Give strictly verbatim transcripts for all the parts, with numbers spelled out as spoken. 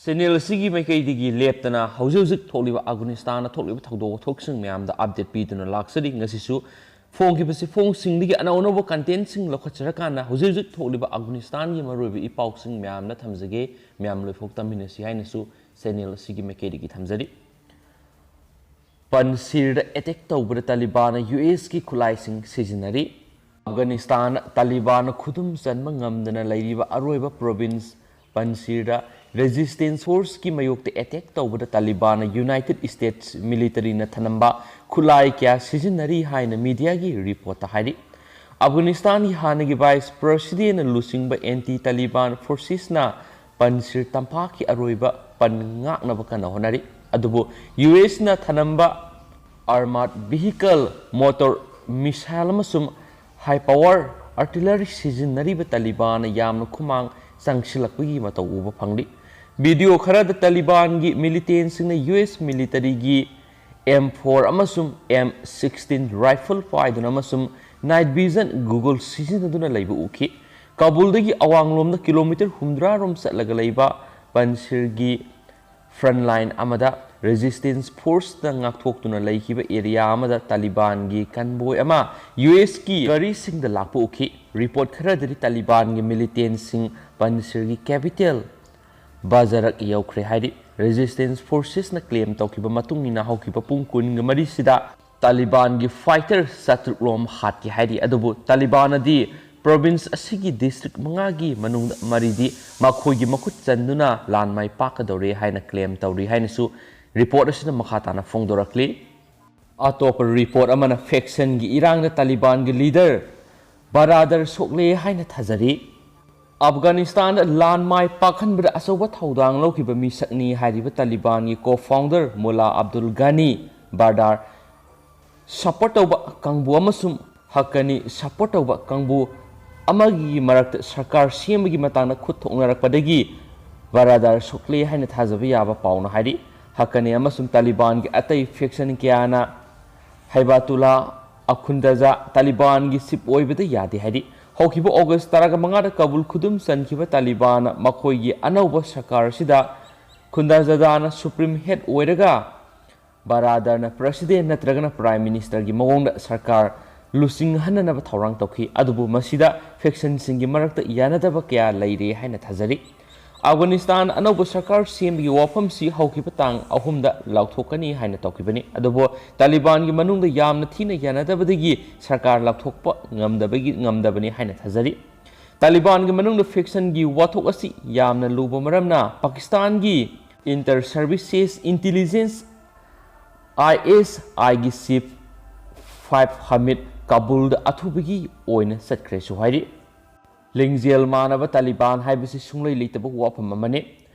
Channel ꯑꯁꯤꯒꯤ ꯃꯥꯏꯀꯩꯗꯒꯤ ꯂꯦꯞꯇꯅ ꯍꯧꯖꯤꯛ ꯍꯧꯖꯤꯛ ꯊꯣꯛꯂꯤꯕ ꯑꯐꯒꯥꯅꯤꯁꯇꯥꯟꯗ ꯊꯣꯛꯂꯤꯕ ꯊꯧꯗꯣꯛ ꯋꯥꯊꯣꯛꯁꯤꯡ ꯃꯌꯥꯝꯗ ꯑꯞꯗꯦꯠ ꯄꯤꯗꯨꯅ ꯂꯥꯛꯆꯔꯤ꯫ ꯉꯁꯤꯁꯨ ꯐꯣꯡꯈꯤꯕꯁꯤ ꯐꯣꯡꯁꯤꯡꯗꯒꯤ ꯑꯅꯧ ꯑꯅꯧꯕ ꯀꯟꯇꯦꯟꯁꯤꯡ ꯂꯧꯈꯠꯆꯔꯀꯥꯟꯗ ꯍꯧꯖꯤꯛ ꯍꯧꯖꯤꯛ ꯊꯣꯛꯂꯤꯕ ꯑꯐꯒꯥꯅꯤꯁꯇꯥꯟꯒꯤ ꯃꯔꯨꯑꯣꯏꯕ ꯏ ꯄꯥꯎꯁꯤꯡ ꯃꯌꯥꯝꯅ ꯊꯝꯖꯒꯦ꯫ ꯃꯌꯥꯝ ꯂꯣꯏꯐꯥꯎ ꯇꯝꯃꯤꯟꯅꯁꯤ ꯍꯥꯏꯅꯁꯨ ꯆꯦꯅꯦꯜ ꯑꯁꯤꯒꯤ ꯃꯥꯏꯀꯩꯗꯒꯤ ꯊꯝꯖꯔꯤ꯫ ꯄꯟꯁꯤꯔꯗ ꯑꯦꯇꯦꯛ ꯇꯧꯕꯗ ꯇꯥꯂꯤꯕꯥꯟꯅ ꯌꯨ ꯑꯦꯁꯀꯤ ꯈꯨꯠꯂꯥꯏꯁꯤꯡ ꯁꯤꯖꯤꯟꯅꯔꯤ꯫ ꯑꯐꯒꯥꯅꯤꯁꯇꯥꯟ ꯇꯥꯂꯤꯕꯥꯟꯅ ꯈꯨꯗꯨꯝ ꯆꯟꯕ ꯉꯝꯗꯅ ꯂꯩꯔꯤꯕ ꯑꯔꯣꯏꯕ ꯄ꯭ꯔꯣꯚꯤꯟꯁ ꯄꯟꯁꯤꯔꯗ ꯔꯦꯖꯤꯁꯇꯦꯟꯁ ꯐꯣꯔꯁꯀꯤ ꯃꯥꯌꯣꯛꯇ ꯑꯦꯇꯦꯛ ꯇꯧꯕꯗ ꯇꯥꯂꯤꯕꯥꯟꯅ ꯌꯨꯅꯥꯏꯇꯦꯗ ꯁ꯭ꯇꯦꯠꯁ ꯃꯤꯂꯤꯇꯔꯤꯅ ꯊꯅꯝꯕ ꯈꯨꯠꯂꯥꯏ ꯀꯌꯥ ꯁꯤꯖꯤꯟꯅꯔꯤ ꯍꯥꯏꯅ ꯃꯤꯗꯤꯌꯥꯒꯤ ꯔꯤꯄꯣꯔꯠꯇ ꯍꯥꯏꯔꯤ꯫ ꯑꯐꯒꯥꯅꯤꯁꯇꯥꯟꯒꯤ ꯍꯥꯟꯅꯒꯤ ꯚꯥꯏꯁ ꯄ꯭ꯔꯁꯤꯗꯦꯟꯅ ꯂꯨꯆꯤꯡꯕ ꯑꯦꯟꯇꯤ ꯇꯥꯂꯤꯕꯥꯟ ꯐꯣꯔꯁꯦꯁꯅ ꯄꯟꯁꯤꯔ ꯇꯝꯄꯥꯛꯀꯤ ꯑꯔꯣꯏꯕ ꯄꯟ ꯉꯥꯛꯅꯕ ꯀꯟꯅ ꯍꯣꯠꯅꯔꯤ꯫ ꯑꯗꯨꯕꯨ ꯌꯨ ꯑꯦꯁꯅ ꯊꯅꯝꯕ ꯑꯥꯔꯃꯥꯔꯗ ꯚꯤꯍꯤꯀꯜ, ꯃꯣꯇꯣꯔ ꯃꯤꯁꯥꯏꯜ ꯑꯃꯁꯨꯡ ꯍꯥꯏ ꯄꯥꯋꯔ ꯑꯥꯔꯇꯤꯂꯔꯤ ꯁꯤꯖꯤꯟꯅꯔꯤꯕ ꯇꯥꯂꯤꯕꯥꯟꯅ ꯌꯥꯝꯅ ꯈꯨꯃꯥꯡ ꯆꯪꯁꯤꯜꯂꯛꯄꯒꯤ ꯃꯇꯧ ꯎꯕ ꯐꯪꯂꯤ꯫ ꯚꯤꯗꯤꯑꯣ ꯈꯔꯗ ꯇꯥꯂꯤꯕꯥꯟꯒꯤ ꯃꯤꯂꯤꯇꯦꯟꯁꯤꯡꯅ ꯌꯨ ꯑꯦꯁ ꯃꯤꯂꯤꯇꯔꯤꯒꯤ ꯑꯦꯝ ꯐꯣꯔ ꯑꯃꯁꯨꯡ ꯑꯦꯝ ꯁꯤꯛꯁꯇꯤꯟ ꯔꯥꯏꯐꯜ ꯄꯥꯏꯗꯨꯅ ꯑꯃꯁꯨꯡ ꯅꯥꯏꯠ ꯚꯤꯖꯟ ꯒꯨꯒꯜ ꯁꯤꯖꯤꯟꯅꯗꯨꯅ ꯂꯩꯕ ꯎꯈꯤ꯫ ꯀꯥꯕꯨꯜꯗꯒꯤ ꯑꯋꯥꯡꯂꯣꯝꯗ ꯀꯤꯂꯣꯃꯤꯇꯔ ꯍꯨꯝꯗ꯭ꯔꯥ ꯔꯣꯝ ꯆꯠꯂꯒ ꯂꯩꯕ ꯄꯟꯁꯤꯔꯒꯤ ꯐ꯭ꯔꯟꯠ ꯂꯥꯏꯟ ꯑꯃꯗ ꯔꯦꯖꯤꯁꯇꯦꯟꯁ ꯐꯣꯔꯁꯅ ꯉꯥꯛꯊꯣꯛꯇꯨꯅ ꯂꯩꯈꯤꯕ ꯑꯦꯔꯤꯌꯥ ꯑꯃꯗ ꯇꯥꯂꯤꯕꯥꯟꯒꯤ ꯀꯟꯚꯣꯏ ꯑꯃ ꯌꯨ ꯑꯦꯁꯀꯤ ꯒꯥꯔꯤꯁꯤꯡꯗ ꯂꯥꯛꯄ ꯎꯈꯤ꯫ ꯔꯤꯄꯣꯔꯠ ꯈꯔꯗꯗꯤ ꯇꯥꯂꯤꯕꯥꯟꯒꯤ ꯃꯤꯂꯤꯇꯦꯟꯁꯤꯡ ꯄꯟꯁꯤꯔꯒꯤ ꯀꯦꯄꯤꯇꯦꯜ ꯕꯥꯖꯥꯔꯛ ꯌꯧꯈ꯭ꯔꯦ ꯍꯥꯏꯔꯤ꯫ ꯔꯦꯖꯤꯁꯇꯦꯟꯁ ꯐꯣꯔꯁꯦꯁꯅ ꯀ꯭ꯂꯦꯝ ꯇꯧꯈꯤꯕ ꯃꯇꯨꯡ ꯏꯟꯅ ꯍꯧꯈꯤꯕ ꯄꯨꯡ ꯀꯨꯟꯒ ꯃꯔꯤꯁꯤꯗ ꯇꯥꯂꯤꯕꯥꯟꯒꯤ ꯐꯥꯏꯇꯔ ꯆꯥꯇ꯭ꯔꯨꯛ ꯔꯣꯝ ꯍꯥꯠꯈꯤ ꯍꯥꯏꯔꯤ꯫ ꯑꯗꯨꯕꯨ ꯇꯥꯂꯤꯕꯥꯟꯅꯗꯤ ꯄ꯭ꯔꯣꯚꯤꯟꯁ ꯑꯁꯤꯒꯤ ꯗꯤꯁꯇ꯭ꯔꯤꯛ ꯃꯉꯥꯒꯤ ꯃꯅꯨꯡꯗ ꯃꯔꯤꯗꯤ ꯃꯈꯣꯏꯒꯤ ꯃꯈꯨꯠ ꯆꯟꯗꯨꯅ ꯂꯥꯟ ꯃꯥꯏ ꯄꯥꯛꯀꯗꯧꯔꯦ ꯍꯥꯏꯅ ꯀ꯭ꯂꯦꯝ ꯇꯧꯔꯤ ꯍꯥꯏꯅꯁꯨ ꯔꯤꯄꯣꯔꯠ ꯑꯁꯤꯅ ꯃꯈꯥ ꯇꯥꯅ ꯐꯣꯡꯗꯣꯔꯛꯂꯤ꯫ ꯑꯇꯣꯞꯄ ꯔꯤꯄꯣꯔꯠ ꯑꯃꯅ ꯐꯦꯛꯁꯟꯒꯤ ꯏꯔꯥꯡꯗ ꯇꯥꯂꯤꯕꯥꯟꯒꯤ ꯂꯤꯗꯔ ꯕꯔꯥꯗꯔ ꯁꯣꯛꯂꯦ ꯍꯥꯏꯅ ꯊꯥꯖꯔꯤ꯫ ꯑꯐꯒꯥꯅꯤꯁꯇꯥꯟꯗ ꯂꯥꯟ ꯃꯥꯏ ꯄꯥꯛꯍꯟꯕꯗ ꯑꯆꯧꯕ ꯊꯧꯗꯥꯡ ꯂꯧꯈꯤꯕ ꯃꯤꯁꯛꯅꯤ ꯍꯥꯏꯔꯤꯕ ꯇꯥꯂꯤꯕꯥꯟꯒꯤ ꯀꯣ ꯐꯥꯎꯟꯗꯔ ꯃꯨꯂꯥ ꯑꯕꯗꯨꯜ ꯒꯥꯅꯤ ꯕꯔꯗꯥꯔ ꯁꯄꯣꯔꯠ ꯇꯧꯕ ꯀꯥꯡꯕꯨ ꯑꯃꯁꯨꯡ ꯍꯛꯀꯅꯤ ꯁꯄꯣꯔꯠ ꯇꯧꯕ ꯀꯥꯡꯕꯨ ꯑꯃꯒꯤ ꯃꯔꯛꯇ ꯁꯔꯀꯥꯔ ꯁꯦꯝꯕꯒꯤ ꯃꯇꯥꯡꯗ ꯈꯨꯠ ꯊꯣꯛꯅꯔꯛꯄꯗꯒꯤ ꯕꯔꯥꯗꯥꯔ ꯁꯣꯛꯂꯦ ꯍꯥꯏꯅ ꯊꯥꯖꯕ ꯌꯥꯕ ꯄꯥꯎꯅ ꯍꯥꯏꯔꯤ꯫ ꯍꯛꯀꯅꯤ ꯑꯃꯁꯨꯡ ꯇꯥꯂꯤꯕꯥꯟꯒꯤ ꯑꯇꯩ ꯐꯦꯛꯁꯟ ꯀꯌꯥꯅ ꯍꯩꯕꯥꯇꯨꯂꯥ ꯑꯈꯨꯟꯗꯖꯥ ꯇꯥꯂꯤꯕꯥꯟꯒꯤ ꯆꯤꯞ ꯑꯣꯏꯕꯗ ꯌꯥꯗꯦ ꯍꯥꯏꯔꯤ꯫ ꯍꯧꯈꯤꯕ ꯑꯣꯒꯁ ꯇꯔꯥꯃꯉꯥꯗ ꯀꯥꯕꯨꯜ ꯈꯨꯗꯨꯝ ꯆꯟꯈꯤꯕ ꯇꯥꯂꯤꯕꯥꯟꯅ ꯃꯈꯣꯏꯒꯤ ꯑꯅꯧꯕ ꯁꯔꯀꯥꯔ ꯑꯁꯤꯗ ꯈꯨꯟꯗꯥꯖꯥꯗꯥꯅ ꯁꯨꯄ꯭ꯔꯤꯝ ꯍꯦꯗ ꯑꯣꯏꯔꯒ ꯕꯔꯥꯗꯔꯅ ꯄ꯭ꯔꯁꯤꯗꯦꯟ ꯅꯠꯇ꯭ꯔꯒꯅ ꯄ꯭ꯔꯥꯏꯝ ꯃꯤꯅꯤꯁꯇꯔꯒꯤ ꯃꯑꯣꯡꯗ ꯁꯔꯀꯥꯔ ꯂꯨꯆꯤꯡꯍꯟꯅꯅꯕ ꯊꯧꯔꯥꯡ ꯇꯧꯈꯤ꯫ ꯑꯗꯨꯕꯨ ꯃꯁꯤꯗ ꯐꯦꯛꯁꯟꯁꯤꯡꯒꯤ ꯃꯔꯛꯇ ꯌꯥꯅꯗꯕ ꯀꯌꯥ ꯂꯩꯔꯦ ꯍꯥꯏꯅ ꯊꯥꯖꯔꯤ꯫ ꯑꯐꯒꯥꯅꯤꯁꯇꯥꯟ ꯑꯅꯧꯕ ꯁꯔꯀꯥꯔ ꯁꯦꯝꯕꯒꯤ ꯋꯥꯐꯝꯁꯤ ꯍꯧꯈꯤꯕ ꯇꯥꯡ ꯑꯍꯨꯝꯗ ꯂꯥꯎꯊꯣꯛꯀꯅꯤ ꯍꯥꯏꯅ ꯇꯧꯈꯤꯕꯅꯤ꯫ ꯑꯗꯨꯕꯨ ꯇꯥꯂꯤꯕꯥꯟꯒꯤ ꯃꯅꯨꯡꯗ ꯌꯥꯝꯅ ꯊꯤꯅ ꯌꯥꯅꯗꯕꯗꯒꯤ ꯁꯔꯀꯥꯔ ꯂꯥꯎꯊꯣꯛꯄ ꯉꯝꯗꯕꯒꯤ, ꯉꯝꯗꯕꯅꯤ ꯍꯥꯏꯅ ꯊꯥꯖꯔꯤ꯫ ꯇꯥꯂꯤꯕꯥꯟꯒꯤ ꯃꯅꯨꯡꯗ ꯐꯦꯛꯁꯟꯒꯤ ꯋꯥꯊꯣꯛ ꯑꯁꯤ ꯌꯥꯝꯅ ꯂꯨꯕ ꯃꯔꯝꯅ ꯄꯥꯀꯤꯁꯇꯥꯟꯒꯤ ꯏꯟꯇꯔ ꯁꯔꯚꯤꯁꯦꯁ ꯏꯟꯇꯤꯂꯤꯖꯦꯟꯁ, ꯑꯥꯏ ꯑꯦꯁ ꯑꯥꯏꯒꯤ ꯆꯤꯐ ꯐꯥꯏꯚ ꯍꯃꯤꯗ ꯀꯥꯕꯨꯜꯗ ꯑꯊꯨꯕꯒꯤ ꯑꯣꯏꯅ ꯆꯠꯈ꯭ꯔꯦꯁꯨ ꯍꯥꯏꯔꯤ꯫ ꯂꯤꯡꯖꯦꯜ ꯃꯥꯟꯅꯕ ꯇꯥꯂꯤꯕꯥꯟ ꯍꯥꯏꯕꯁꯤ ꯁꯨꯡꯂꯩ ꯂꯩꯇꯕ ꯋꯥꯐꯝ ꯑꯃꯅꯤ꯫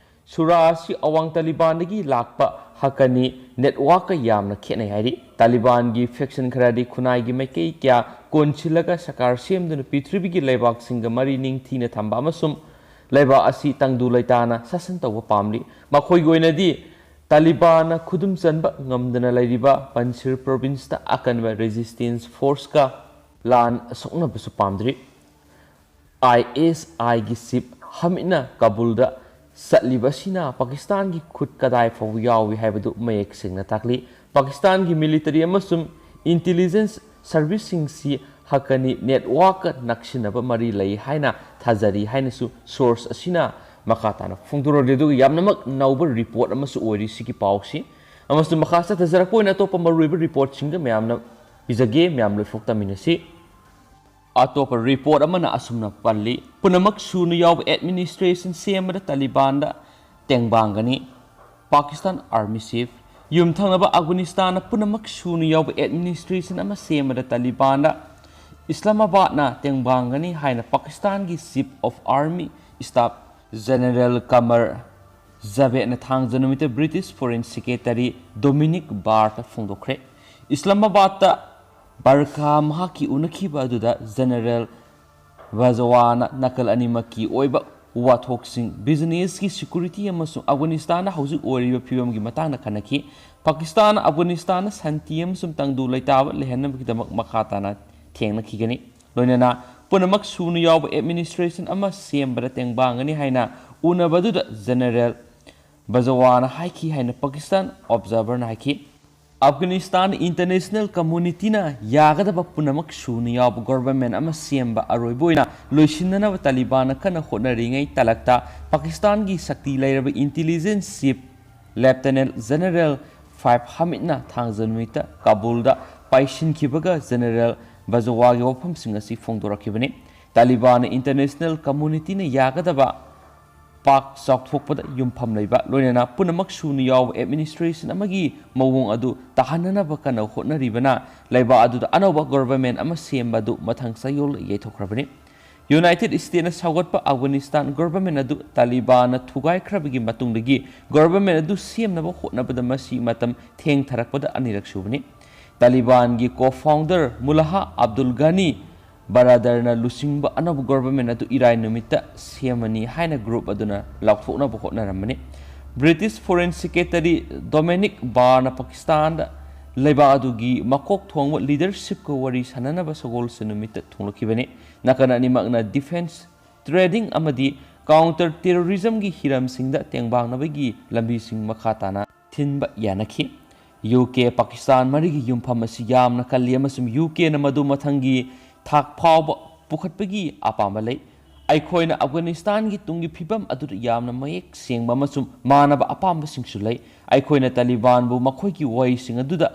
ꯁꯨꯔꯥ ꯑꯁꯤ ꯑꯋꯥꯡ ꯇꯥꯂꯤꯕꯥꯟꯗꯒꯤ ꯂꯥꯛꯄ ꯍꯛꯀꯅꯤ ꯅꯦꯠꯋꯥꯛꯀ ꯌꯥꯝꯅ ꯈꯦꯠꯅꯩ ꯍꯥꯏꯔꯤ꯫ ꯇꯥꯂꯤꯕꯥꯟꯒꯤ ꯐꯦꯛꯁꯟ ꯈꯔꯗꯤ ꯈꯨꯟꯅꯥꯏꯒꯤ ꯃꯥꯏꯀꯩ ꯀꯌꯥ ꯀꯣꯟꯁꯤꯜꯂꯒ ꯁꯔꯀꯥꯔ ꯁꯦꯝꯗꯨꯅ ꯄ꯭ꯔꯤꯊꯤꯕꯤꯒꯤ ꯂꯩꯕꯥꯛꯁꯤꯡꯒ ꯃꯔꯤ ꯅꯤꯡꯊꯤꯅ ꯊꯝꯕ ꯑꯃꯁꯨꯡ ꯂꯩꯕꯥꯛ ꯑꯁꯤ ꯇꯪꯗꯨ ꯂꯩꯇꯥꯅ ꯁꯥꯁꯟ ꯇꯧꯕ ꯄꯥꯝꯂꯤ꯫ ꯃꯈꯣꯏꯒꯤ ꯑꯣꯏꯅꯗꯤ ꯇꯥꯂꯤꯕꯥꯟꯅ ꯈꯨꯗꯨꯝ ꯆꯟꯕ ꯉꯝꯗꯅ ꯂꯩꯔꯤꯕ ꯄꯟꯁꯤꯔ ꯄ꯭ꯔꯣꯚꯤꯟꯁꯇ ꯑꯀꯟꯕ ꯔꯦꯖꯤꯁꯇꯦꯟꯁ ꯐꯣꯔꯁꯀ ꯂꯥꯟ ꯁꯣꯛꯅꯕꯁꯨ ꯄꯥꯝꯗ꯭ꯔꯤ꯫ ꯑꯥꯏ ꯑꯦꯁ ꯑꯥꯏꯒꯤ ꯆꯤꯐ ꯍꯃꯤꯗꯅ ꯀꯥꯕꯨꯜꯗ ꯆꯠꯂꯤꯕ ꯑꯁꯤꯅ ꯄꯥꯀꯤꯁꯇꯥꯟꯒꯤ ꯈꯨꯠ ꯀꯗꯥꯏ ꯐꯥꯎꯕ ꯌꯥꯎꯏ ꯍꯥꯏꯕꯗꯨ ꯃꯌꯦꯛ ꯁꯦꯡꯅ ꯇꯥꯛꯂꯤ꯫ ꯄꯥꯀꯤꯁꯇꯥꯟꯒꯤ ꯃꯤꯂꯤꯇꯔꯤ ꯑꯃꯁꯨꯡ ꯏꯟꯇꯤꯂꯤꯖꯦꯟꯁ ꯁꯔꯚꯤꯁꯁꯤꯡꯁꯤ ꯍꯛꯀꯅꯤ ꯅꯦꯠꯋꯥꯛꯀ ꯅꯛꯁꯤꯟꯅꯕ ꯃꯔꯤ ꯂꯩ ꯍꯥꯏꯅ ꯊꯥꯖꯔꯤ ꯍꯥꯏꯅꯁꯨ ꯁꯣꯔꯁ ꯑꯁꯤꯅ ꯃꯈꯥ ꯇꯥꯅ ꯐꯣꯡꯗꯣꯔꯛꯂꯤ꯫ ꯑꯗꯨꯒ ꯌꯥꯝꯅꯃꯛ ꯅꯧꯕ ꯔꯤꯄꯣꯔꯠ ꯑꯃꯁꯨ ꯑꯣꯏꯔꯤ ꯁꯤꯒꯤ ꯄꯥꯎꯁꯤ꯫ ꯑꯃꯁꯨꯡ ꯃꯈꯥ ꯆꯠꯊꯖꯔꯛꯄ ꯑꯣꯏꯅ ꯑꯇꯣꯞꯄ ꯃꯔꯨꯑꯣꯏꯕ ꯔꯤꯄꯣꯔꯠꯁꯤꯡꯒ ꯃꯌꯥꯝꯅ ꯄꯤꯖꯒꯦ, ꯃꯌꯥꯝ ꯂꯣꯏꯐꯥꯎ ꯇꯝꯃꯤꯟꯅꯁꯤ꯫ ꯑꯇꯣꯞꯄ ꯔꯤꯄꯣꯔꯠ ꯑꯃꯅ ꯑꯁꯨꯝꯅ ꯄꯜꯂꯤ, ꯄꯨꯝꯅꯃꯛ ꯁꯨꯅ ꯌꯥꯎꯕ ꯑꯦꯗꯃꯤꯅꯤꯁꯇ꯭ꯔꯦꯁꯟ ꯁꯦꯝꯕꯗ ꯇꯥꯂꯤꯕꯥꯟꯗ ꯇꯦꯡꯕꯥꯡꯒꯅꯤ꯫ ꯄꯥꯀꯤꯁꯇꯥꯟ ꯑꯥꯔꯃꯤ ꯆꯤꯐ, ꯌꯨꯝꯊꯪꯅꯕ ꯑꯐꯒꯥꯅꯤꯁꯇꯥꯟꯅ ꯄꯨꯝꯅꯃꯛ ꯁꯨꯅ ꯌꯥꯎꯕ ꯑꯦꯗꯃꯤꯅꯤꯁꯇ꯭ꯔꯦꯁꯟ ꯑꯃ ꯁꯦꯝꯕꯗ ꯇꯥꯂꯤꯕꯥꯟꯗ ꯏꯁꯂꯥꯃꯥꯕꯥꯗꯅ ꯇꯦꯡꯕꯥꯡꯒꯅꯤ ꯍꯥꯏꯅ ꯄꯥꯀꯤꯁꯇꯥꯟꯒꯤ chief of army staff general Qamar ꯖꯥꯚꯦꯗꯅ ꯊꯥꯡꯖ ꯅꯨꯃꯤꯠꯇ ꯕ꯭ꯔꯤꯇꯤꯁ ꯐꯣꯔꯦꯟ ꯁꯦꯀ꯭ꯔꯦꯇꯔꯤ ꯗꯣꯃꯤꯅꯤꯛ ꯕꯥꯔꯠꯇ ꯐꯣꯡꯗꯣꯛꯈ꯭ꯔꯦ꯫ ꯏꯁꯂꯥꯃꯥꯕꯥꯗꯇ ꯕꯔꯈꯥ ꯃꯍꯥꯛꯀꯤ ꯎꯅꯈꯤꯕ ꯑꯗꯨꯗ ꯖꯦꯅꯔꯦꯜ ꯕꯥꯖꯋꯥꯅ ꯅꯥꯀꯜ ꯑꯅꯤꯃꯛꯀꯤ ꯑꯣꯏꯕ ꯋꯥꯊꯣꯛꯁꯤꯡ, ꯕꯤꯖꯤꯅꯦꯁꯀꯤ, ꯁꯦꯀ꯭ꯌꯨꯔꯤꯇꯤ ꯑꯃꯁꯨꯡ ꯑꯐꯒꯥꯅꯤꯁꯇꯥꯟꯗ ꯍꯧꯖꯤꯛ ꯑꯣꯏꯔꯤꯕ ꯐꯤꯕꯝꯒꯤ ꯃꯇꯥꯡꯗ ꯈꯟꯅꯈꯤ꯫ ꯄꯥꯀꯤꯁꯇꯥꯟꯅ ꯑꯐꯒꯥꯅꯤꯁꯇꯥꯟꯗ ꯁꯥꯟꯇꯤ ꯑꯃꯁꯨꯡ ꯇꯪꯗꯨ ꯂꯩꯇꯥꯕ ꯂꯩꯍꯟꯅꯕꯒꯤꯗꯃꯛ ꯃꯈꯥ ꯇꯥꯅ ꯊꯦꯡꯅꯈꯤꯒꯅꯤ꯫ ꯂꯣꯏꯅꯅ ꯄꯨꯝꯅꯃꯛ ꯁꯨꯅ ꯌꯥꯎꯕ ꯑꯦꯗꯃꯤꯅꯤꯁꯇ꯭ꯔꯦꯁꯟ ꯑꯃ ꯁꯦꯝꯕꯗ ꯇꯦꯡꯕꯥꯡꯒꯅꯤ ꯍꯥꯏꯅ ꯎꯅꯕꯗꯨꯗ ꯖꯦꯅꯔꯦꯜ ꯕꯖꯋꯥꯅ ꯍꯥꯏꯈꯤ ꯍꯥꯏꯅ ꯄꯥꯀꯤꯁꯇꯥꯟ ꯑꯣꯕꯖꯥꯔꯚꯔꯅ ꯍꯥꯏꯈꯤ꯫ ꯑꯐꯒꯥꯅꯤꯁꯇꯥꯟ ꯏꯟꯇꯔꯅꯦꯁꯅꯦꯜ ꯀꯝꯃꯨꯅꯤꯇꯤꯅ ꯌꯥꯒꯗꯕ ꯄꯨꯝꯅꯃꯛ ꯁꯨꯅ ꯌꯥꯎꯕ ꯒꯣꯚꯔꯟꯃꯦꯟꯠ ꯑꯃ ꯁꯦꯝꯕ ꯑꯔꯣꯏꯕ ꯑꯣꯏꯅ ꯂꯣꯏꯁꯤꯟꯅꯅꯕ ꯇꯥꯂꯤꯕꯥꯟꯅ ꯀꯟꯅ ꯍꯣꯠꯅꯔꯤꯉꯩ ꯇꯥꯂꯛꯇ ꯄꯥꯀꯤꯁꯇꯥꯟꯒꯤ ꯁꯛꯇꯤ ꯂꯩꯔꯕ ꯏꯟꯇꯦꯂꯤꯖꯦꯟꯁ ꯆꯤꯐ ꯂꯦꯐꯇꯦꯅꯦꯟꯠ ꯖꯦꯅꯔꯦꯜ ꯐꯥꯏꯕ ꯍꯥꯃꯤꯗꯅ ꯊꯥꯡꯖ ꯅꯨꯃꯤꯠꯇ ꯀꯥꯕꯨꯜꯗ ꯄꯥꯏꯁꯤꯟꯈꯤꯕꯒ ꯖꯦꯅꯔꯦꯜ ꯕꯖꯋꯥꯒꯤ ꯋꯥꯐꯝꯁꯤꯡ ꯑꯁꯤ ꯐꯣꯡꯗꯣꯔꯛꯈꯤꯕꯅꯤ꯫ ꯇꯥꯂꯤꯕꯥꯟꯅ ꯏꯟꯇꯔꯅꯦꯁꯅꯦꯜ ꯀꯝꯃꯨꯅꯤꯇꯤꯅ ꯌꯥꯒꯗꯕ ꯄꯥꯛ ꯆꯥꯎꯊꯣꯛꯄꯗ ꯌꯨꯝꯐꯝ ꯂꯩꯕ, ꯂꯣꯏꯅꯅ ꯄꯨꯝꯅꯃꯛ ꯁꯨꯅ ꯌꯥꯎꯕ ꯑꯦꯗꯃꯤꯅꯤꯁꯇ꯭ꯔꯦꯁꯟ ꯑꯃꯒꯤ ꯃꯑꯣꯡ ꯑꯗꯨ ꯇꯥꯍꯟꯅꯅꯕ ꯀꯟꯅ ꯍꯣꯠꯅꯔꯤꯕꯅ ꯂꯩꯕꯥꯛ ꯑꯗꯨꯗ ꯑꯅꯧꯕ ꯒꯣꯚꯔꯟꯃꯦꯟꯠ ꯑꯃ ꯁꯦꯝꯕ ꯑꯗꯨ ꯃꯊꯪ ꯆꯌꯣꯜꯗ ꯌꯩꯊꯣꯛꯈ꯭ꯔꯕꯅꯤ꯫ ꯌꯨꯅꯥꯏꯇꯦꯗ ꯁ꯭ꯇꯦꯠꯅ ꯁꯧꯒꯠꯄ ꯑꯐꯒꯥꯅꯤꯁꯇꯥꯟ ꯒꯣꯚꯔꯟꯃꯦꯟꯠ ꯑꯗꯨ ꯇꯥꯂꯤꯕꯥꯟꯅ ꯊꯨꯒꯥꯏꯈ꯭ꯔꯕꯒꯤ ꯃꯇꯨꯡꯗꯒꯤ ꯒꯣꯚꯔꯟꯃꯦꯟꯠ ꯑꯗꯨ ꯁꯦꯝꯅꯕ ꯍꯣꯠꯅꯕꯗ ꯃꯁꯤ ꯃꯇꯝ ꯊꯦꯡꯊꯔꯛꯄꯗ ꯑꯅꯤꯔꯛ ꯁꯨꯕꯅꯤ꯫ ꯇꯥꯂꯤꯕꯥꯟꯒꯤ ꯀꯣ ꯐꯥꯎꯟꯗꯔ ꯃꯨꯂꯥꯍ ꯑꯕꯗꯨꯜ ꯒꯅꯤ ꯕꯔꯥꯗꯔꯅ ꯂꯨꯆꯤꯡꯕ ꯑꯅꯧꯕ ꯒꯣꯚꯔꯟꯃꯦꯟꯠ ꯑꯗꯨ ꯏꯔꯥꯏ ꯅꯨꯃꯤꯠꯇ ꯁꯦꯝꯃꯅꯤ ꯍꯥꯏꯅ ꯒ꯭ꯔꯨꯞ ꯑꯗꯨꯅ ꯂꯥꯎꯊꯣꯛꯅꯕ ꯍꯣꯠꯅꯔꯝꯕꯅꯤ꯫ ꯕ꯭ꯔꯤꯇꯤꯁ ꯐꯣꯔꯦꯟ ꯁꯦꯀ꯭ꯔꯦꯇꯔꯤ ꯗꯣꯃꯤꯅꯤꯛ ꯕꯥꯔꯅ ꯄꯥꯀꯤꯁꯇꯥꯟꯗ ꯂꯩꯕꯥꯛ ꯑꯗꯨꯒꯤ ꯃꯀꯣꯛ ꯊꯣꯡꯕ ꯂꯤꯗꯔꯁꯤꯞꯀ ꯋꯥꯔꯤ ꯁꯥꯟꯅꯅꯕ ꯁꯒꯣꯜꯁꯦꯟ ꯅꯨꯃꯤꯠꯇ ꯊꯨꯡꯂꯛꯈꯤꯕꯅꯤ꯫ ꯅꯥꯀꯟ ꯑꯅꯤꯃꯛꯅ ꯗꯤꯐꯦꯟꯁ, ꯇ꯭ꯔꯦꯗꯤꯡ ꯑꯃꯗꯤ ꯀꯥꯎꯟꯇꯔ ꯇꯦꯔꯣꯔꯤꯖꯝꯒꯤ ꯍꯤꯔꯝꯁꯤꯡꯗ ꯇꯦꯡꯕꯥꯡꯅꯕꯒꯤ ꯂꯝꯕꯤꯁꯤꯡ ꯃꯈꯥ ꯇꯥꯅ ꯊꯤꯟꯕ ꯌꯥꯅꯈꯤ꯫ ꯌꯨ ꯀꯦ ꯄꯥꯀꯤꯁꯇꯥꯟ ꯃꯔꯤꯒꯤ ꯌꯨꯝꯐꯝ ꯑꯁꯤ ꯌꯥꯝꯅ ꯀꯜꯂꯤ ꯑꯃꯁꯨꯡ ꯌꯨ ꯀꯦꯅ ꯃꯗꯨ ꯃꯊꯪꯒꯤ ꯊꯥꯛ ꯐꯥꯎꯕ ꯄꯨꯈꯠꯄꯒꯤ ꯑꯄꯥꯝꯕ ꯂꯩ꯫ ꯑꯩꯈꯣꯏꯅ ꯑꯐꯒꯥꯅꯤꯁꯇꯥꯟꯒꯤ ꯇꯨꯡꯒꯤ ꯐꯤꯕꯝ ꯑꯗꯨꯗ ꯌꯥꯝꯅ ꯃꯌꯦꯛ ꯁꯦꯡꯕ ꯑꯃꯁꯨꯡ ꯃꯥꯟꯅꯕ ꯑꯄꯥꯝꯕꯁꯤꯡꯁꯨ ꯂꯩ꯫ ꯑꯩꯈꯣꯏꯅ ꯇꯥꯂꯤꯕꯥꯟꯕꯨ ꯃꯈꯣꯏꯒꯤ ꯋꯥꯍꯩꯁꯤꯡ ꯑꯗꯨꯗ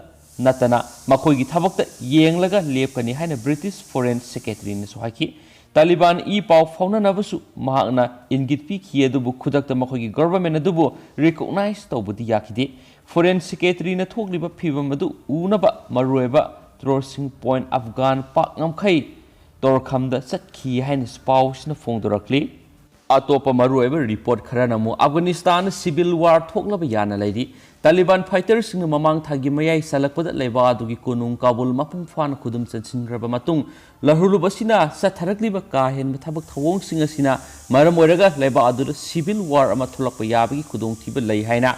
ꯅꯠꯇꯅ ꯃꯈꯣꯏꯒꯤ ꯊꯕꯛꯇ ꯌꯦꯡꯂꯒ ꯂꯦꯞꯀꯅꯤ ꯍꯥꯏꯅ ꯕ꯭ꯔꯤꯇꯤꯁ ꯐꯣꯔꯦꯟ ꯁꯦꯀ꯭ꯔꯦꯇꯔꯤꯅꯁꯨ ꯍꯥꯏꯈꯤ꯫ ꯇꯥꯂꯤꯕꯥꯟ ꯏ ꯄꯥꯎ ꯐꯥꯎꯅꯅꯕꯁꯨ ꯃꯍꯥꯛꯅ ꯏꯪꯒꯤꯠ ꯄꯤꯈꯤ, ꯑꯗꯨꯕꯨ ꯈꯨꯗꯛꯇ ꯃꯈꯣꯏꯒꯤ ꯒꯣꯚꯔꯟꯃꯦꯟꯠ ꯑꯗꯨꯕꯨ ꯔꯤꯀꯣꯛꯅꯥꯏꯖ ꯇꯧꯕꯗꯤ ꯌꯥꯈꯤꯗꯦ꯫ ꯐꯣꯔꯦꯟ ꯁꯦꯀ꯭ꯔꯦꯇꯔꯤꯅ ꯊꯣꯛꯂꯤꯕ ꯐꯤꯚꯝ ꯑꯗꯨ ꯎꯅꯕ ꯃꯔꯨꯑꯣꯏꯕ ꯇꯣꯔꯁꯤꯡ ꯄꯣꯏꯟꯠ ꯑꯐꯒꯥꯟ ꯄꯥꯛ ꯉꯝꯈꯩ ꯇꯣꯔꯈꯝꯗ ꯆꯠꯈꯤ ꯍꯥꯏꯅꯁꯨ ꯄꯥꯎꯁꯤꯅ ꯐꯣꯡꯗꯣꯔꯛꯂꯤ꯫ ꯑꯇꯣꯞꯄ ꯃꯔꯨꯑꯣꯏꯕ ꯔꯤꯄꯣꯔꯠ ꯈꯔꯅ ꯑꯃꯨꯛ ꯑꯐꯒꯥꯅꯤꯁꯇꯥꯟꯗ ꯁꯤꯚꯤꯜ ꯋꯥꯔ ꯊꯣꯛꯂꯕ ꯌꯥꯅ ꯂꯩꯔꯤ꯫ ꯇꯥꯂꯤꯕꯥꯟ ꯐꯥꯏꯇꯔꯁꯤꯡꯅ ꯃꯃꯥꯡ ꯊꯥꯒꯤ ꯃꯌꯥꯏ ꯆꯜꯂꯛꯄꯗ ꯂꯩꯕꯥꯛ ꯑꯗꯨꯒꯤ ꯀꯣꯅꯨꯡ ꯀꯥꯕꯨꯜ ꯃꯄꯨꯡ ꯐꯥꯅ ꯈꯨꯗꯨꯝ ꯆꯟꯁꯤꯟꯈ꯭ꯔꯕ ꯃꯇꯨꯡ, ꯂꯥꯍꯨꯔꯂꯨꯞ ꯑꯁꯤꯅ ꯆꯠꯊꯔꯛꯂꯤꯕ ꯀꯥ ꯍꯦꯟꯕ ꯊꯕꯛ ꯊꯧꯑꯣꯡꯁꯤꯡ ꯑꯁꯤꯅ ꯃꯔꯝ ꯑꯣꯏꯔꯒ ꯂꯩꯕꯥꯛ ꯑꯗꯨꯗ ꯁꯤꯚꯤꯜ ꯋꯥꯔ ꯑꯃ ꯊꯣꯛꯂꯛꯄ ꯌꯥꯕꯒꯤ ꯈꯨꯗꯣꯡꯊꯤꯕ ꯂꯩ ꯍꯥꯏꯅ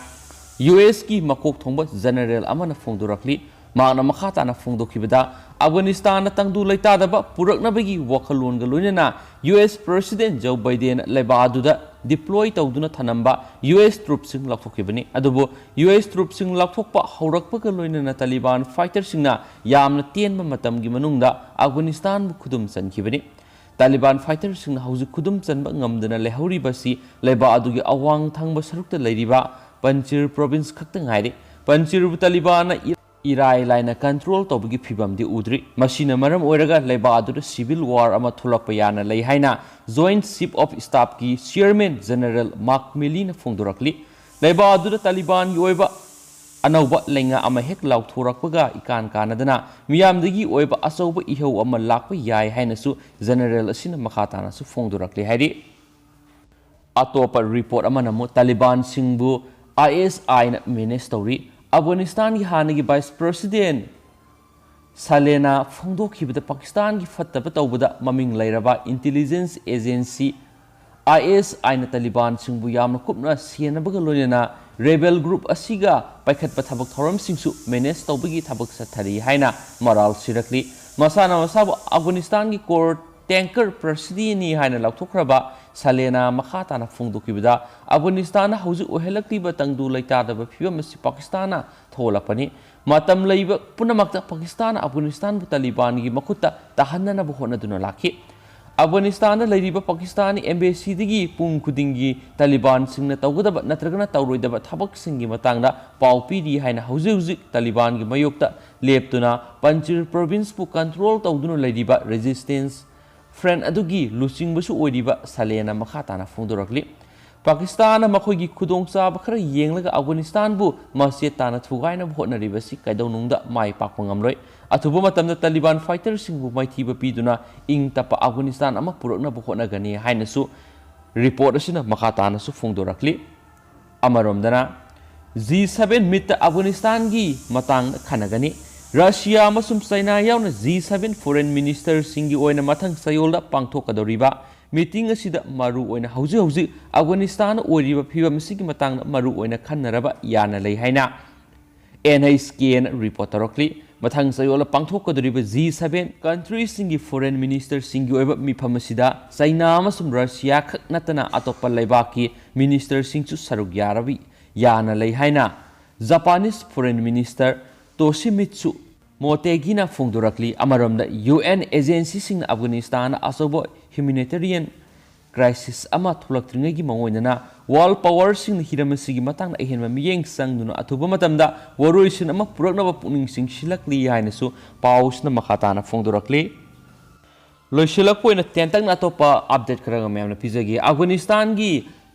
ꯌꯨ ꯑꯦꯁꯀꯤ ꯃꯀꯣꯛ ꯊꯣꯡꯕ ꯖꯦꯅꯔꯦꯜ ꯑꯃꯅ ꯐꯣꯡꯗꯣꯔꯛꯂꯤ꯫ ꯃꯍꯥꯛꯅ ꯃꯈꯥ ꯇꯥꯅ ꯐꯣꯡꯗꯣꯛꯈꯤꯕꯗ, ꯑꯐꯒꯥꯅꯤꯁꯇꯥꯟꯗ ꯇꯪꯗꯨ ꯂꯩꯇꯥꯗꯕ ꯄꯨꯔꯛꯅꯕꯒꯤ ꯋꯥꯈꯜꯂꯣꯟꯒ ꯂꯣꯏꯅꯅ U S President Joe Biden ꯂꯩꯕꯥꯛ ꯑꯗꯨꯗ deploy ꯇꯧꯗꯨꯅ ꯊꯅꯝꯕ ꯌꯨ ꯑꯦꯁ troopꯁꯤꯡ ꯂꯧꯊꯣꯛꯈꯤꯕꯅꯤ꯫ ꯑꯗꯨꯕꯨ ꯌꯨ ꯑꯦꯁ troopꯁꯤꯡ ꯂꯧꯊꯣꯛꯄ ꯍꯧꯔꯛꯄꯒ ꯂꯣꯏꯅꯅ ꯇꯥꯂꯤꯕꯥꯟ fighterꯁꯤꯡꯅ ꯌꯥꯝꯅ ꯇꯦꯟꯕ ꯃꯇꯝꯒꯤ ꯃꯅꯨꯡꯗ ꯑꯐꯒꯥꯅꯤꯁꯇꯥꯟꯕꯨ ꯈꯨꯗꯨꯝ ꯆꯟꯈꯤꯕꯅꯤ꯫ ꯇꯥꯂꯤꯕꯥꯟ fighterꯁꯤꯡꯅ ꯍꯧꯖꯤꯛ ꯈꯨꯗꯨꯝ ꯆꯟꯕ ꯉꯝꯗꯅ ꯂꯩꯍꯧꯔꯤꯕꯁꯤ ꯂꯩꯕꯥꯛ ꯑꯗꯨꯒꯤ ꯑꯋꯥꯡ ꯊꯪꯕ ꯁꯔꯨꯛꯇ ꯂꯩꯔꯤꯕ ꯄꯟꯆꯤꯔ province ꯈꯛꯇ ꯉꯥꯏꯔꯤ꯫ ꯄꯟꯆꯤꯔꯕꯨ ꯇꯥꯂꯤꯕꯥꯟꯅ ꯏ-, ꯏꯔꯥꯏ ꯂꯥꯏꯅ control ꯇꯧꯕꯒꯤ ꯐꯤꯕꯝꯗꯤ ꯎꯗ꯭ꯔꯤ꯫ ꯃꯁꯤꯅ ꯃꯔꯝ ꯑꯣꯏꯔꯒ ꯂꯩꯕꯥꯛ ꯑꯗꯨꯗ civil war ꯑꯃ ꯊꯣꯛꯂꯛꯄ ꯌꯥꯅ ꯂꯩ ꯍꯥꯏꯅ Joint Chief of Staffꯀꯤ Chairman General Mark Milleyꯅ ꯐꯣꯡꯗꯣꯔꯛꯂꯤ꯫ ꯂꯩꯕꯥꯛ ꯑꯗꯨꯗ ꯇꯥꯂꯤꯕꯥꯟꯒꯤ ꯑꯣꯏꯕ ꯑꯅꯧꯕ ꯂꯩꯉꯥꯛ ꯑꯃ ꯍꯦꯛ ꯂꯥꯎꯊꯣꯔꯛꯄꯒ ꯏꯀꯥꯟ ꯀꯥꯟꯅꯗꯅ ꯃꯤꯌꯥꯝꯗꯒꯤ ꯑꯣꯏꯕ ꯑꯆꯧꯕ ꯏꯍꯧ ꯑꯃ ꯂꯥꯛꯄ ꯌꯥꯏ ꯍꯥꯏꯅꯁꯨ General ꯑꯁꯤꯅ ꯃꯈꯥ ꯇꯥꯅꯁꯨ ꯐꯣꯡꯗꯣꯔꯛꯂꯤ ꯍꯥꯏꯔꯤ꯫ ꯑꯇꯣꯞꯄ report ꯑꯃꯅ ꯑꯃꯨꯛ ꯇꯥꯂꯤꯕꯥꯟꯁꯤꯡꯕꯨ ISIꯅ manage ꯇꯧꯔꯤ꯫ ꯑꯐꯒꯥꯅꯤꯁꯇꯥꯟꯒꯤ ꯍꯥꯟꯅꯒꯤ Vice President ꯁꯥꯂꯦꯅ ꯐꯣꯡꯗꯣꯛꯈꯤꯕꯗ, ꯄꯥꯀꯤꯁꯇꯥꯟꯒꯤ ꯐꯠꯇꯕ ꯇꯧꯕꯗ ꯃꯃꯤꯡ ꯂꯩꯔꯕ intelligence agency ISIꯅ ꯇꯥꯂꯤꯕꯥꯟꯁꯤꯡꯕꯨ ꯌꯥꯝꯅ ꯀꯨꯞꯅ ꯁꯦꯟꯅꯕꯒ ꯂꯣꯏꯅꯅ rebel group ꯑꯁꯤꯒ ꯄꯥꯏꯈꯠꯄ ꯊꯕꯛ ꯊꯧꯔꯝꯁꯤꯡꯁꯨ manage ꯇꯧꯕꯒꯤ ꯊꯕꯛ ꯆꯠꯊꯔꯤ ꯍꯥꯏꯅ ꯃꯔꯥꯜ ꯁꯤꯔꯛꯂꯤ꯫ ꯃꯁꯥꯅ ꯃꯁꯥꯕꯨ ꯑꯐꯒꯥꯅꯤꯁꯇꯥꯟꯒꯤ core tanker Presidentꯅꯤ ꯍꯥꯏꯅ ꯂꯥꯎꯊꯣꯛꯈ꯭ꯔꯕ ꯁꯥꯂꯦꯅ ꯃꯈꯥ ꯇꯥꯅ ꯐꯣꯡꯗꯣꯛꯈꯤꯕꯗ, ꯑꯐꯒꯥꯅꯤꯁꯇꯥꯟꯗ ꯍꯧꯖꯤꯛ ꯑꯣꯏꯍꯜꯂꯛꯂꯤꯕ ꯇꯪꯗꯨ ꯂꯩꯇꯥꯗꯕ ꯐꯤꯕꯝ ꯑꯁꯤ ꯄꯥꯀꯤꯁꯇꯥꯟꯅ ꯊꯣꯛꯍꯜꯂꯛꯄꯅꯤ꯫ ꯃꯇꯝ ꯂꯩꯕ ꯄꯨꯝꯅꯃꯛꯇ ꯄꯥꯀꯤꯁꯇꯥꯟꯅ ꯑꯐꯒꯥꯅꯤꯁꯇꯥꯟꯕꯨ ꯇꯥꯂꯤꯕꯥꯟꯒꯤ ꯃꯈꯨꯠꯇ ꯇꯥꯍꯟꯅꯅꯕ ꯍꯣꯠꯅꯗꯨꯅ ꯂꯥꯛꯈꯤ꯫ ꯑꯐꯒꯥꯅꯤꯁꯇꯥꯟꯗ ꯂꯩꯔꯤꯕ ꯄꯥꯀꯤꯁꯇꯥꯟꯒꯤ embassyꯗꯒꯤ ꯄꯨꯡ ꯈꯨꯗꯤꯡꯒꯤ ꯇꯥꯂꯤꯕꯥꯟꯁꯤꯡꯅ ꯇꯧꯒꯗꯕ ꯅꯠꯇ꯭ꯔꯒꯅ ꯇꯧꯔꯣꯏꯗꯕ ꯊꯕꯛꯁꯤꯡꯒꯤ ꯃꯇꯥꯡꯗ ꯄꯥꯎ ꯄꯤꯔꯤ ꯍꯥꯏꯅ ꯍꯧꯖꯤꯛ ꯍꯧꯖꯤꯛ ꯇꯥꯂꯤꯕꯥꯟꯒꯤ ꯃꯥꯌꯣꯛꯇ ꯂꯦꯞꯇꯨꯅ ꯄꯟꯆꯤꯔ provinceꯄꯨ control ꯇꯧꯗꯨꯅ ꯂꯩꯔꯤꯕ resistance front ꯑꯗꯨꯒꯤ ꯂꯨꯆꯤꯡꯕꯁꯨ ꯑꯣꯏꯔꯤꯕ ꯁꯥꯂꯦꯅ ꯃꯈꯥ ꯇꯥꯅ ꯐꯣꯡꯗꯣꯔꯛꯂꯤ꯫ ꯄꯥꯀꯤꯁꯇꯥꯟꯅ ꯃꯈꯣꯏꯒꯤ ꯈꯨꯗꯣꯡꯆꯥꯕ ꯈꯔ ꯌꯦꯡꯂꯒ ꯑꯐꯒꯥꯅꯤꯁꯇꯥꯟꯕꯨ ꯃꯆꯦꯠ ꯇꯥꯅ ꯊꯨꯒꯥꯏꯅꯕ ꯍꯣꯠꯅꯔꯤꯕꯁꯤ ꯀꯩꯗꯧꯅꯨꯡꯗ ꯃꯥꯏ ꯄꯥꯛꯄ ꯉꯝꯂꯣꯏ꯫ ꯑꯊꯨꯕ ꯃꯇꯝꯗ ꯇꯥꯂꯤꯕꯥꯟ fighterꯁꯤꯡꯕꯨ ꯃꯥꯏꯊꯤꯕ ꯄꯤꯗꯨꯅ ꯏꯪ ꯇꯞꯄ ꯑꯐꯒꯥꯅꯤꯁꯇꯥꯟ ꯑꯃ ꯄꯨꯔꯛꯅꯕ ꯍꯣꯠꯅꯒꯅꯤ ꯍꯥꯏꯅꯁꯨ report ꯑꯁꯤꯅ ꯃꯈꯥ ꯇꯥꯅꯁꯨ ꯐꯣꯡꯗꯣꯔꯛꯂꯤ꯫ ꯑꯃꯔꯣꯝꯗꯅ, G seven meetꯇ ꯑꯐꯒꯥꯅꯤꯁꯇꯥꯟꯒꯤ ꯃꯇꯥꯡꯗ ꯈꯟꯅꯒꯅꯤ꯫ ꯔꯁꯤꯌꯥ ꯑꯃꯁꯨꯡ ꯆꯥꯏꯅꯥ ꯌꯥꯎꯅ G seven foreign ministerꯁꯤꯡꯒꯤ ꯑꯣꯏꯅ ꯃꯊꯪ ꯆꯌꯣꯜꯗ ꯄꯥꯡꯊꯣꯛꯀꯗꯧꯔꯤꯕ meeting ꯑꯁꯤꯗ ꯃꯔꯨ ꯑꯣꯏꯅ ꯍꯧꯖꯤꯛ ꯍꯧꯖꯤꯛ ꯑꯐꯒꯥꯅꯤꯁꯇꯥꯟꯗ ꯑꯣꯏꯔꯤꯕ ꯐꯤꯕꯝ ꯑꯁꯤꯒꯤ ꯃꯇꯥꯡꯗ ꯃꯔꯨ ꯑꯣꯏꯅ ꯈꯟꯅꯔꯕ ꯌꯥꯅ ꯂꯩ ꯍꯥꯏꯅ NHKꯅ report ꯇꯧꯔꯛꯂꯤ꯫ ꯃꯊꯪ ꯆꯌꯣꯜꯗ ꯄꯥꯡꯊꯣꯛꯀꯗꯧꯔꯤꯕ G seven countryꯁꯤꯡꯒꯤ foreign ministerꯁꯤꯡꯒꯤ ꯑꯣꯏꯕ ꯃꯤꯐꯝ ꯑꯁꯤꯗ ꯆꯩꯅꯥ ꯑꯃꯁꯨꯡ ꯔꯁꯤꯌꯥ ꯈꯛ ꯅꯠꯇꯅ ꯑꯇꯣꯞꯄ ꯂꯩꯕꯥꯛꯀꯤ ministerꯁꯤꯡꯁꯨ ꯁꯔꯨꯛ ꯌꯥꯔꯕ ꯌꯥꯅ ꯂꯩ ꯍꯥꯏꯅ Japanese foreign minister Toshimitsu ꯃꯣꯇꯦꯒꯤꯅ ꯐꯣꯡꯗꯣꯔꯛꯂꯤ꯫ ꯑꯃꯔꯣꯝꯗ UN agencyꯁꯤꯡꯅ ꯑꯐꯒꯥꯅꯤꯁꯇꯥꯟꯗ ꯑꯆꯧꯕ humanitarian crisis ꯑꯃ ꯊꯣꯛꯂꯛꯇ꯭ꯔꯤꯉꯩꯒꯤ ꯃꯥꯡꯑꯣꯏꯅꯅ world powerꯁꯤꯡꯅ ꯍꯤꯔꯝ ꯑꯁꯤꯒꯤ ꯃꯇꯥꯡꯗ ꯑꯍꯦꯟꯕ ꯃꯤꯠꯌꯦꯡ ꯆꯪꯗꯨꯅ ꯑꯊꯨꯕ ꯃꯇꯝꯗ ꯋꯥꯔꯣꯏꯁꯤꯟ ꯑꯃ ꯄꯨꯔꯛꯅꯕ ꯄꯨꯛꯅꯤꯡ ꯆꯤꯡꯁꯤꯜꯂꯛꯂꯤ ꯍꯥꯏꯅꯁꯨ ꯄꯥꯎꯁꯤꯅ ꯃꯈꯥ ꯇꯥꯅ ꯐꯣꯡꯗꯣꯔꯛꯂꯤ꯫ ꯂꯣꯏꯁꯤꯜꯂꯛꯄ ꯑꯣꯏꯅ ꯇꯦꯟꯇꯛꯅ ꯑꯇꯣꯞꯄ update ꯈꯔꯒ ꯃꯌꯥꯝꯅ ꯄꯤꯖꯒꯦ꯫ ꯑꯐꯒꯥꯅꯤꯁꯇꯥꯟꯒꯤ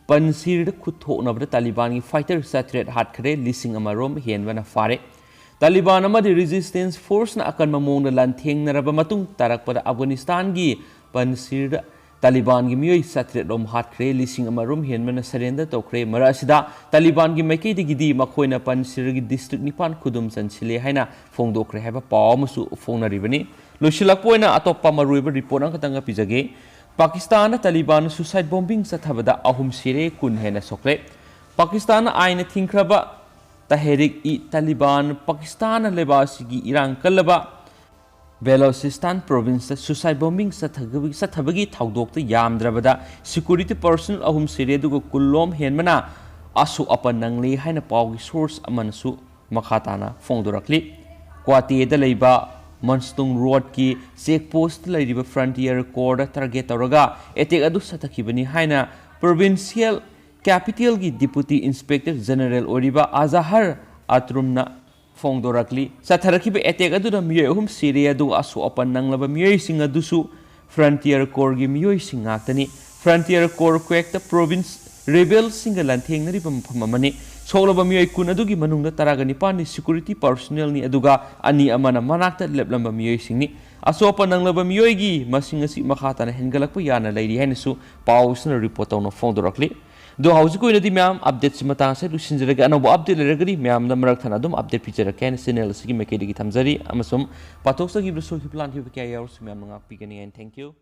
ꯄꯟꯁꯤꯔꯗ ꯈꯨꯠ ꯊꯣꯛꯅꯕꯗ ꯇꯥꯂꯤꯕꯥꯟꯒꯤ fighter ꯆꯥꯇ꯭ꯔꯦꯠ ꯍꯥꯠꯈ꯭ꯔꯦ, ꯂꯤꯁꯤꯡ ꯑꯃ ꯔꯣꯝ ꯍꯦꯟꯕꯅ ꯐꯥꯔꯦ꯫ ꯇꯥꯂꯤꯕꯥꯟ ꯑꯃꯗꯤ resistance forceꯅ ꯑꯀꯟꯕ ꯃꯑꯣꯡꯗ ꯂꯥꯟꯊꯦꯡꯅꯔꯕ ꯃꯇꯨꯡ ꯇꯥꯔꯛꯄꯗ ꯑꯐꯒꯥꯅꯤꯁꯇꯥꯟꯒꯤ ꯄꯟꯁꯤꯔꯗ ꯇꯥꯂꯤꯕꯥꯟꯒꯤ ꯃꯤꯑꯣꯏ ꯆꯥꯇ꯭ꯔꯦꯠ ꯔꯣꯝ ꯍꯥꯠꯈ꯭ꯔꯦ, ꯂꯤꯁꯤꯡ ꯑꯃ ꯔꯣꯝ ꯍꯦꯟꯕꯅ surrender ꯇꯧꯈ꯭ꯔꯦ꯫ ꯃꯔꯛ ꯑꯁꯤꯗ ꯇꯥꯂꯤꯕꯥꯟꯒꯤ ꯃꯥꯏꯀꯩꯗꯒꯤꯗꯤ ꯃꯈꯣꯏꯅ ꯄꯟꯁꯤꯔꯒꯤ district ꯅꯤꯄꯥꯟ ꯈꯨꯗꯨꯝ ꯆꯟꯁꯤꯜꯂꯦ ꯍꯥꯏꯅ ꯐꯣꯡꯗꯣꯛꯈ꯭ꯔꯦ ꯍꯥꯏꯕ ꯄꯥꯎ ꯑꯃꯁꯨ ꯐꯣꯡꯅꯔꯤꯕꯅꯤ꯫ ꯂꯣꯏꯁꯤꯜꯂꯛꯄ ꯑꯣꯏꯅ ꯑꯇꯣꯞꯄ ꯃꯔꯨꯑꯣꯏꯕ report ꯑꯃꯈꯛꯇꯪꯒ ꯄꯤꯖꯒꯦ꯫ ꯄꯥꯀꯤꯁꯇꯥꯟꯗ ꯇꯥꯂꯤꯕꯥꯟꯅ suicide bombing ꯆꯠꯊꯕꯗ ꯑꯍꯨꯝ ꯁꯤꯔꯦ, ꯀꯨꯟ ꯍꯦꯟꯅ ꯁꯣꯛꯂꯦ꯫ ꯄꯥꯀꯤꯁꯇꯥꯟꯅ ꯑꯥꯏꯟꯅ ꯊꯤꯡꯈ꯭ꯔꯕ ꯇꯍꯔꯤꯛ-ꯏ-ꯇꯥꯂꯤꯕꯥꯟ ꯄꯥꯀꯤꯁꯇꯥꯟꯅ ꯂꯩꯕꯥꯛ ꯑꯁꯤꯒꯤ ꯏꯔꯥꯡ ꯀꯜꯂꯕ ꯕꯦꯂꯣꯆꯤꯁꯇꯥꯟ provinceꯇ suicide bombing ꯆꯠꯊꯕꯒꯤ, ꯆꯠꯊꯕꯒꯤ ꯊꯧꯗꯣꯛꯇ ꯌꯥꯝꯗ꯭ꯔꯕꯗ security personnel ꯑꯍꯨꯝ ꯁꯤꯔꯦ, ꯑꯗꯨꯒ ꯀꯨꯟ ꯂꯣꯝ ꯍꯦꯟꯕꯅ ꯑꯁꯣꯛ ꯑꯄꯟ ꯅꯪꯂꯦ ꯍꯥꯏꯅ ꯄꯥꯎꯒꯤ source ꯑꯃꯅꯁꯨ ꯃꯈꯥ ꯇꯥꯅ ꯐꯣꯡꯗꯣꯔꯛꯂꯤ꯫ ꯀ꯭ꯋꯥꯇꯦꯗ ꯂꯩꯕ ꯃꯟꯁꯇꯨꯡ ꯔꯣꯗꯀꯤ check postꯇ ꯂꯩꯔꯤꯕ Frontier Corps target ꯇꯧꯔꯒ attack ꯑꯗꯨ ꯆꯠꯊꯈꯤꯕꯅꯤ ꯍꯥꯏꯅ provincial capitalꯒꯤ Deputy Inspector General ꯑꯣꯏꯔꯤꯕ ꯑꯖꯍꯔ ꯑꯇ꯭ꯔꯨꯝꯅ ꯐꯣꯡꯗꯣꯔꯛꯂꯤ꯫ ꯆꯠꯊꯔꯛꯈꯤꯕ attack ꯑꯗꯨꯗ ꯃꯤꯑꯣꯏ ꯑꯍꯨꯝ ꯁꯤꯔꯦ, ꯑꯗꯨꯒ ꯑꯁꯣꯛ ꯑꯄꯟ ꯅꯪꯂꯕ ꯃꯤꯑꯣꯏꯁꯤꯡ ꯑꯗꯨꯁꯨ Frontier Corpsꯀꯤ ꯃꯤꯑꯣꯏꯁꯤꯡ ꯉꯥꯛꯇꯅꯤ꯫ Frontier Corps ꯀ꯭ꯋꯦꯛꯇ province rebelꯁꯤꯡꯒ ꯂꯥꯟꯊꯦꯡꯅꯔꯤꯕ ꯃꯐꯝ ꯑꯃꯅꯤ꯫ ꯁꯣꯛꯂꯕ ꯃꯤꯑꯣꯏ ꯀꯨꯟ ꯑꯗꯨꯒꯤ ꯃꯅꯨꯡꯗ ꯇꯔꯥꯒ ꯅꯤꯄꯥꯟꯅꯤ security personnelꯅꯤ, ꯑꯗꯨꯒ ꯑꯅꯤ ꯑꯃꯅ ꯃꯅꯥꯛꯇ ꯂꯦꯞꯂꯝꯕ ꯃꯤꯑꯣꯏꯁꯤꯡꯅꯤ꯫ ꯑꯁꯣꯛ ꯑꯄꯟ ꯅꯪꯂꯕ ꯃꯤꯑꯣꯏꯒꯤ ꯃꯁꯤꯡ ꯑꯁꯤ ꯃꯈꯥ ꯇꯥꯅ ꯍꯦꯟꯒꯠꯂꯛꯄ ꯌꯥꯅ ꯂꯩꯔꯤ ꯍꯥꯏꯅꯁꯨ ꯄꯥꯎꯁꯤꯅ report ꯇꯧꯅ ꯐꯣꯡꯗꯣꯔꯛꯂꯤ꯫ ꯑꯗꯣ ꯍꯧꯖꯤꯛꯀꯤ ꯑꯣꯏꯅꯗꯤ ꯃꯌꯥꯝ updateꯁꯤ ꯃꯇꯥꯡ ꯑꯁꯤꯗ ꯂꯣꯏꯁꯤꯟꯖꯔꯒꯦ꯫ ꯑꯅꯧꯕ update ꯂꯩꯔꯒꯗꯤ ꯃꯌꯥꯝꯗ ꯃꯔꯛ ꯊꯠꯅ ꯑꯗꯨꯝ update ꯄꯤꯖꯔꯛꯀꯦ ꯍꯥꯏꯅ channel ꯑꯁꯤꯒꯤ ꯃꯥꯏꯀꯩꯗꯒꯤ ꯊꯝꯖꯔꯤ, ꯑꯃꯁꯨꯡ ꯄꯥꯊꯣꯛꯆꯈꯤꯕꯗ ꯁꯣꯏꯈꯤꯕ ꯂꯥꯟꯈꯤꯕ ꯀꯌꯥ ꯌꯥꯎꯔꯁꯨ ꯃꯌꯥꯝꯅ ꯉꯥꯛꯄꯤꯒꯅꯤ꯫ And thank you꯫